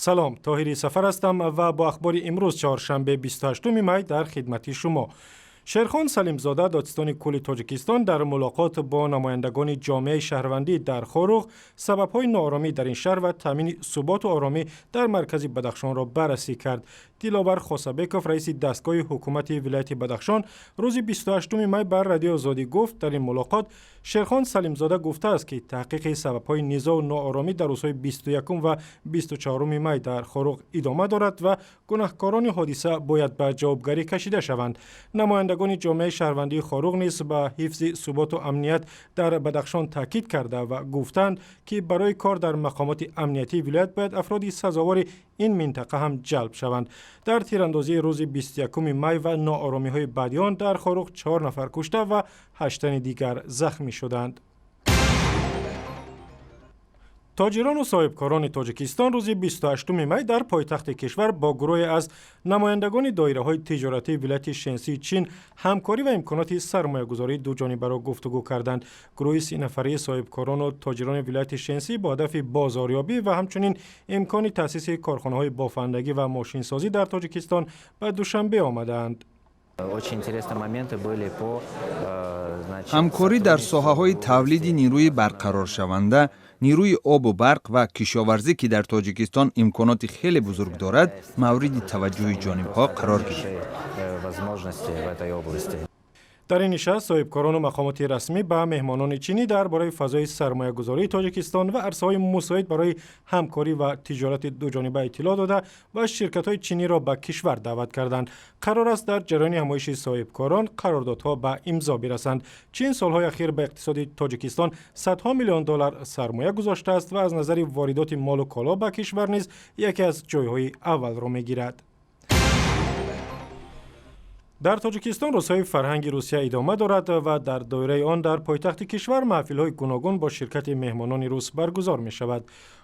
Салом, Тоҳири Сафар ҳастам ва бо ахбори имрӯз, чоршанбе, 28 май, дар хидмати шумо. Шерхон Салимзода, додситони кулли Тоҷикистон, дар мулоқот бо намояндагони ҷомеаи шаҳрвандӣ дар Хоруғ сабабҳои нооромӣ дар ин шаҳр ва таъмини суботу оромӣ дар маркази Бадахшонро баррасӣ кард. Диловар Хосабеков, раиси дастгоҳи ҳукумати вилояти Бадахшон, рӯзи 28 май ба Радиои Озодӣ гуфт, дар ин мулоқот Шерхон Салимзода гуфтааст, ки таҳқиқи сабабҳои низоу нооромӣ дар рӯзҳои 21 ва 24 май дар Хоруғ идома дорад ва гунаҳкорони ҳодиса бояд ба ҷавобгарӣ кашида шаванд. Намояндагони ҷомеаи шаҳрвандии Хоруғ низ ба ҳифзи суботу амният дар Бадахшон таъкид карда ва гуфтанд, ки барои кор дар мақомоти амниятии вилоят бояд афроди сазовори ин минтақа ҳам ҷалб шаванд. Дар тирандозии рӯзи 21 май ва нооромиҳои баъди он дар Хоруғ чор нафар кушта ва ҳашт тани дигар захмӣ шуданд. Тоҷирону соҳибкорони Тоҷикистон рӯзи 28 май дар пойтахти кишвар бо гурӯҳе аз намояндагони доираҳои тиҷоратии вилояти Шенсии Чин ҳамкорӣ ва имконоти сармоягузории дуҷонибаро гуфтугӯ карданд. Гурӯҳи 30 нафарии соҳибкорону тоҷирони вилояти Шенсӣ бо ҳадафи бозорёбӣ ва ҳамчунин имкони таъсиси корхонаҳои бофандагӣ ва мошинсозӣ дар Тоҷикистон ба Душанбе омадаанд. Очень интересные моменты были по значит, Ҳамкорӣ дар соҳаҳои тавлиди нерӯи барқароршаванда, нерӯи обу барқ ва кишоварзӣ, ки дар Тоҷикистон имконоти хеле бузург дорад, мавриди таваҷҷӯҳи ҷонибҳо қарор гирифт. Возможности в этой области. Дар ин нишаст соҳибкорону мақомоти расмӣ ба меҳмонони чинӣ дар бораи фазои сармоягузории Тоҷикистон ва арсаҳои мусоид барои ҳамкорӣ ва тиҷорати дуҷониба иттилоъ дода ва ширкатҳои чиниро ба кишвар даъват карданд. Қарор аст, дар ҷараёни ҳамоиши соҳибкорон қарордодҳо ба имзо бирасанд. Чин солҳои ахир ба иқтисоди Тоҷикистон садҳо миллион доллар сармоя гузоштааст ва аз назари воридоти молу коло ба кишвар низ яке аз ҷойҳои аввалро мегирад. Дар Тоҷикистон Рӯзҳои фарҳанги Русия идома дорад ва дар доираи он дар пойтахти кишвар маҳфилҳои гуногун бо ширкати меҳмонони рус баргузор мешавад.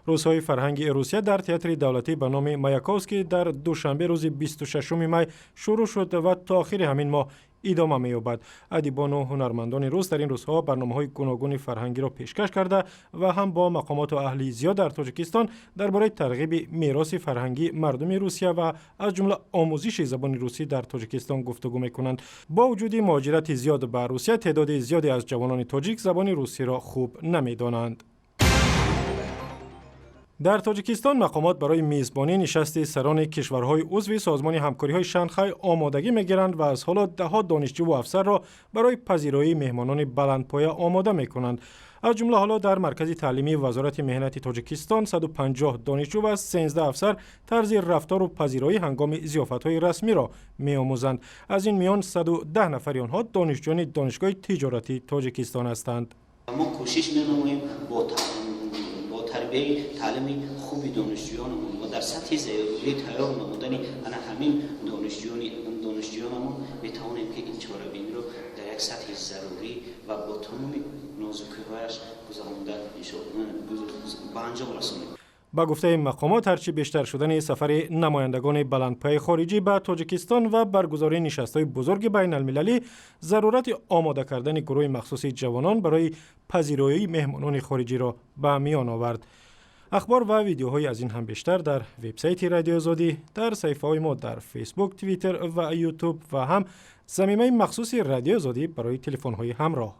Рӯзҳои фарҳанги Русия дар Театри давлатӣ ба номи Маяковский дар Душанбе рӯзи 26 май шурӯъ шуд ва то охири ҳамин моҳ идома меёбад. Адибону ҳунармандони рус дар ин рӯзҳо барномаҳои гуногуни фарҳангиро пешкаш карда ва ҳам бо мақомоту аҳли зиё дар Тоҷикистон дар бораи тарғиби мероси фарҳангии мардуми Русия ва аз ҷумла омӯзиши забони русӣ дар Тоҷикистон гуфтугӯ мекунанд. Бо вуҷуди муҳоҷирати зиёд ба Русия, теъдоди зиёде аз ҷавонони тоҷик забони русиро хуб намедонанд. Дар Тоҷикистон мақомот барои мизбонии нишасти сарони кишварҳои узви Созмони ҳамкориҳои Шанхай омодагӣ мегиранд ва аз ҳоло даҳҳо донишҷӯву афсарро барои пазироии меҳмонони баландпоя омода мекунанд. Аз ҷумла ҳоло дар маркази таълимии Вазорати меҳнати Тоҷикистон 150 донишҷӯ ва 13 афсар тарзи рафтору пазироӣ ҳангоми зиёфатҳои расмиро меомӯзанд. Аз ин миён 110 нафари онҳо донишҷӯёни Донишгоҳи тиҷоратии Тоҷикистон ҳастанд. Мо кӯшиш менамоем бо тарбияи таълими хуби донишҷӯёнамон ва дар сатҳи зарурӣ тайёр намудани ана ҳамин донишҷӯёнамон метавонем, ки ин чорабиниро дар як сатҳи зарурӣ ва бо тамоми нозукиҳояш гузаронда ба анҷом расонем. Ба гуфтаи мақомот, ҳарчи бештар шудани сафари намояндагони баландпояи хориҷӣ ба Тоҷикистон ва баргузории нишастҳои бузурги байналмилалӣ, зарурати омода кардани гурӯҳи махсуси ҷавонон барои пазироии меҳмонони хориҷиро ба миён овард. Ахбор ва видеоҳои аз ин ҳам бештар дар вебсайти Радиои Озодӣ, дар саҳифаҳои мо дар Фейсбук, Твиттер ва Ютуб ва ҳам замимаи махсуси Радиои Озодӣ барои телефонҳои ҳамроҳ.